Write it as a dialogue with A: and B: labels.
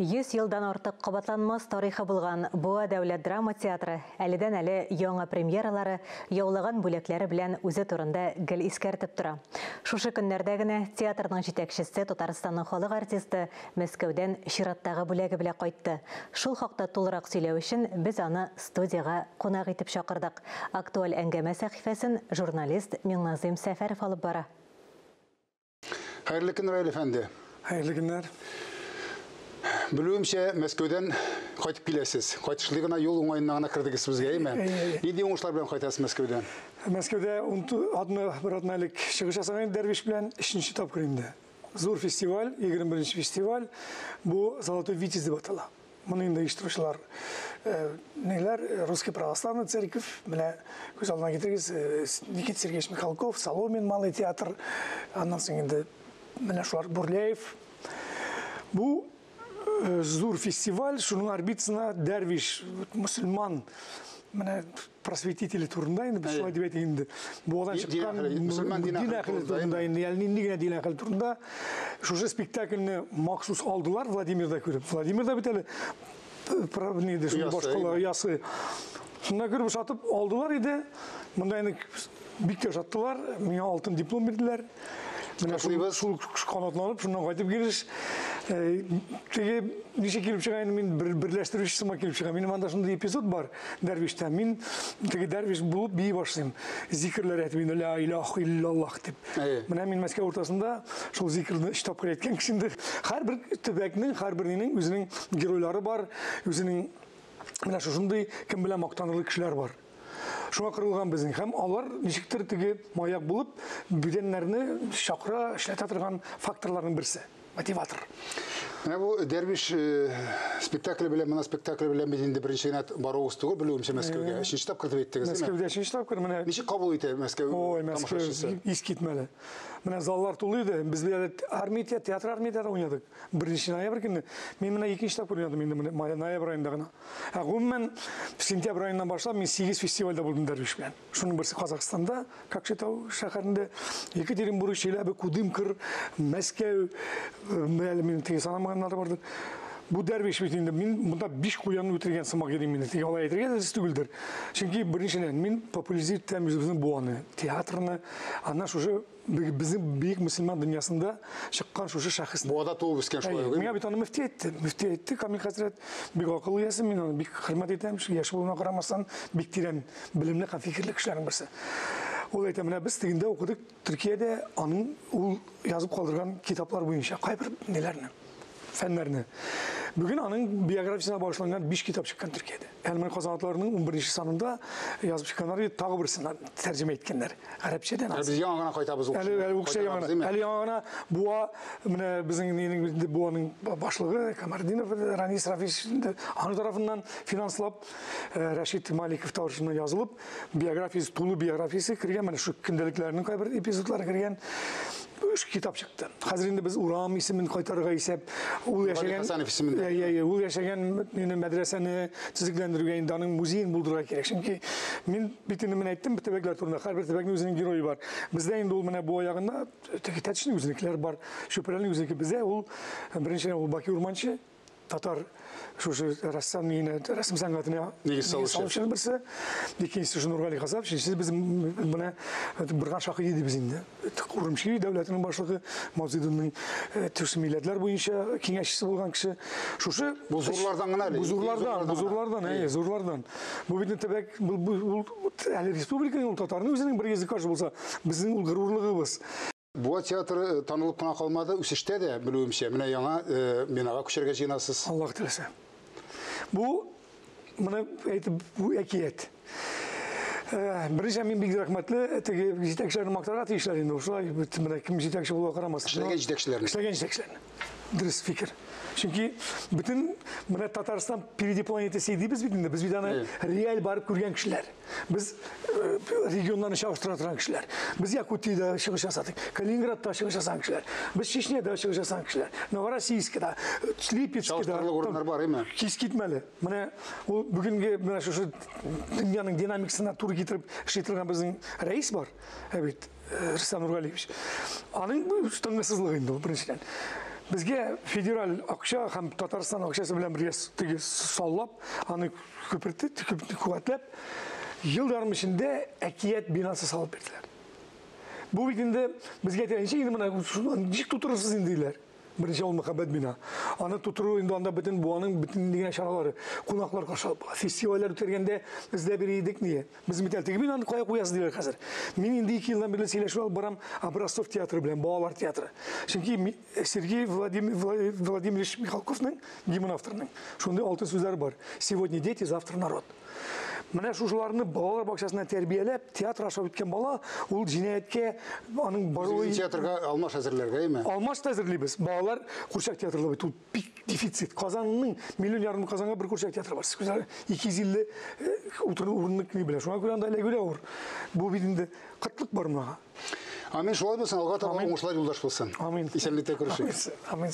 A: 100 елдан артык кабатланмас тарихы булган Буа дәүләт драма театры әледән-әле яңа премьералары, яулаган бүләкләре белән үзе турында гел искәртеп тора. Шушы көннәрдә генә театрның җитәкчесе, Татарстанның халык артисты Мәскәүдән чираттагы бүләге белән кайтты. Шул хакта тулырак сөйләү өчен без аны студиягә кунак итеп чакырдык. Актуаль әңгәмә сәхифәсен журналист Миңназыйм Сәфәров алып бара.
B: Хәерле көн, Раил әфәнде.
C: Хәерле көннәр.
B: Белүемчә, Мәскәүдән кайтып киләсез. Кайтышлый гына юл уңаеннан гына кердегез безгә, әйме? Нинди уңышлар белән кайтасыз Мәскәүдән?
C: Мәскәүдә бер атна элек чыгыш ясаган Дәрвиш белән өченче тапкыр инде. Зур фестиваль, 21 фестиваль. Бу Золотой Витязь дип атала. Моны инде оештыручылар ниләр, Русский православный церковь, менә күз алдына китерегез, Никита Сергеевич Михалков, Соломин малый театр, аннан соң инде менә шулар Бурляев. Бу зур фестиваль, шуның орбитасына Дәрвиш, мөселман, менә просветители турында инде без шулай дип әйтик инде. Буадан чыккан
B: мөселман дин
C: әһеле турында инде, әле нинди генә дин әһеле турында. Шушы спектакльне махсус алдылар Владимирда күреп. Владимирда бит әле башкала ясы. Шунда күреп ошатып алдылар иде. Монда инде бик тә ошаттылар. Миңа алтын диплом бирделәр. Менә шул канатланып, шуннан кайтып килеш. Теге ничек килеп чыга инде, мин берләштерүче сыман килеп чыга. Минем анда шундый эпизод бар Дәрвиштә. Мин теге дәрвиш булып бии башлыйм. Зикерләр әйтеп, инде ла илаһ иллаллаһ дип. Менә мин Мәскәү уртасында шул зикерне өч тапкыр әйткән кеше инде. Һәрбер төбәкнең, һәрбер нинең үзенең геройлары бар, үзенең менә шушындый кем белән мактанырлык кешеләр бар. Шуңа кырылган безнең һәм алар ничектер теге маяк булып бүтәннәрне чакыра, эшләтә торган факторларның берсе, мотиватор.
B: Менә бу Дәрвиш спектакле белән, моны спектакле белән бит инде беренче генә баруыгыз түгел, белүемчә, Мәскәүгә. Өченче тапкыр дип әйттегез,
C: Мәскәүдә өченче тапкыр менә.
B: Ничек кабул итә Мәскәү
C: тамашачысы? Ой, Мәскәү искитмәле. Менә заллар тулы иде. Без бит армия театр армиядә уйнадык. 1 ноябрь көнне. Мин менә икенче тапкыр уйнадым инде менә ноябрь аенда гына. Ә гомумән, сентябрь аеннан башлап мин 8 фестивальдә булдым Дәрвиш белән. Шуның берсе Казахстанда, Кокшетау шәһәрендә, Екатеринбург, Чиләбе, Кудымкыр, Мәскәү, әле минем теге санамаганнар бардыр. Бу Дәрвиш бит инде, мин монда 5 куянны үтергән сымак идем инде. Теге алай әйтергә дөрес түгелдер. Чөнки беренчедән мин популяризировать итәм үзебезнең Буаны, театрны, аннан шушы безнең бөек мөселман дөньясында чыккан шушы шәхес.
B: Буада туып үскән шулай ук.
C: Миңа бит аны мөфти әйтте. Мөфти әйтте, Камил хәзрәт бик акыллы иясе, мин аны бик хөрмәт итәм, яше булуына карамастан, бик тирән белемле һәм фикерле кешеләрнең берсе. Ул әйтә, менә без тегендә укыдык Төркиядә аның ул язып калдырган китаплар буенча кайбер неләрне, фәннәрне. Бүген аның биографиясенә багышланган 5 китап чыккан Төркиядә. Ягъни менә Казан атларының 11 санында язып чыкканнар, тагы берсен тәрҗемә иткәннәр гарәпчәдән.
B: Әле без яңа гына кайтабыз ул.
C: Әле ул кеше яңа гына. Әле яңа гына Буа, менә безнең нинең инде Буаның башлыгы Камардинов Ранис Рафис инде аның тарафыннан финанслап Рәшит Маликов тарафыннан язылып, биографиясе, тулы биографиясе кергән, менә шул көндәлекләренең кайбер эпизодлары кергән өч китап чыкты. Хәзер инде без урам исемен кайтарырга исәп, ул яшәгән
B: Хәсәнов исемендә.
C: Әйе, ул яшәгән инде мәдрәсәне төзекләндерүгә инде аның музеен булдырырга кирәк. Чөнки мин бит инде менә әйттем төбәкләр турында, һәрбер төбәкнең үзенең герое бар. Бездә инде ул менә Буа ягында теге Тәтешнең үзенекеләр бар, Чүпрәленең үзенеке. Бездә ул беренчедән ул Баки Урманчы, татар шушы рәссам мине рәсем сәнгатенә
B: нигез салучы
C: берсе, икенчесе шушы Нургали Хасап, өченчесе без менә Бурхан Шаһиди дибез инде. Урумчи дәүләтенең башлыгы, Мао Цзэдунның төрле милләтләр буенча киңәшчесе булган кеше. Шушы
B: бу зурлардан гына әле.
C: Бу зурлардан, бу зурлардан, әйе, зурлардан. Бу бит төбәк, бу әле республиканың, ул татарның үзенең бер йөзе каршы булса, безнең ул горурлыгыбыз.
B: Буа театры танылып кына калмады, үсештә дә, белүемчә, менә яңа бинага күчәргә җыенасыз.
C: Аллаһ теләсә. Бу, моны әйтеп, бу әкият. Беренче мин бик рәхмәтле, теге җитәкчеләрне мактарга тиешләр инде, шулай бит менә кем җитәкче булуга карамастан.
B: Эшләгән җитәкчеләрне.
C: Эшләгән җитәкчеләрне. Дөрес фикер. Чөнки бөтен менә Татарстан впереди планеты всей дибез бит инде, без бит аны реаль барып күргән кешеләр. Без регионнарны чагыштыра торган кешеләр. Без Якутиядә чыгыш ясадык, Калининградта чыгыш ясаган кешеләр. Без Чечняда чыгыш ясаган кешеләр. Новороссийскида, Липецкида.
B: Чагыштырырлык урыннар бар, әйме?
C: Кис китмәле. Менә ул бүгенге менә шушы дөньяның динамикасына туры китереп эшли торган безнең рәис бар, ә бит Рөстәм Нургалиевич. Аның тынгысызлыгы инде ул беренчедән. Безгә федераль акча һәм Татарстан акчасы белән бергә теге саллап, аны күпертеп, куәтләп, ел ярым эчендә әкият бинасы салып бирделәр. Бу бит инде безгә әйтә, ничек инде моны ничек тутырырсыз инде диләр. Беренче ул мәхәббәт бина. Аны тутыру инде анда бөтен Буаның бөтен генә чаралары, кунаклар каршы алып, фестивальләр үткәргәндә эзләп йөри идек ние. Без бит әле теге бинаны кая куясыз диләр хәзер. Мин инде 2 елдан бирле сөйләшеп алып барам Образцов театры белән, балалар театры. Чөнки Сергей Владимирович Михалковның, гимн авторының, шундый алтын сүзләре бар. Сегодня дети, завтра народ. Менә шушыларны балалар бакчасына тәрбияләп, театр аша үткән бала, ул җинаятькә аның баруы...
B: Театрга алмаш әзерләргә, әйме?
C: Алмаш та әзерлибез. Балалар курчак театрында бит ул бик дефицит. Казанның миллион ярым Казанга бер курчак театры бар. 250 утыру урынлык ни белән. Шуңа күрә анда эләгү дә авыр. Бу бит инде кытлык бар моңа.
B: Амин, шулай булсын, алга таба уңышлар юлдаш булсын.
C: Амин.
B: Исәнлектә күрешик.
C: Амин.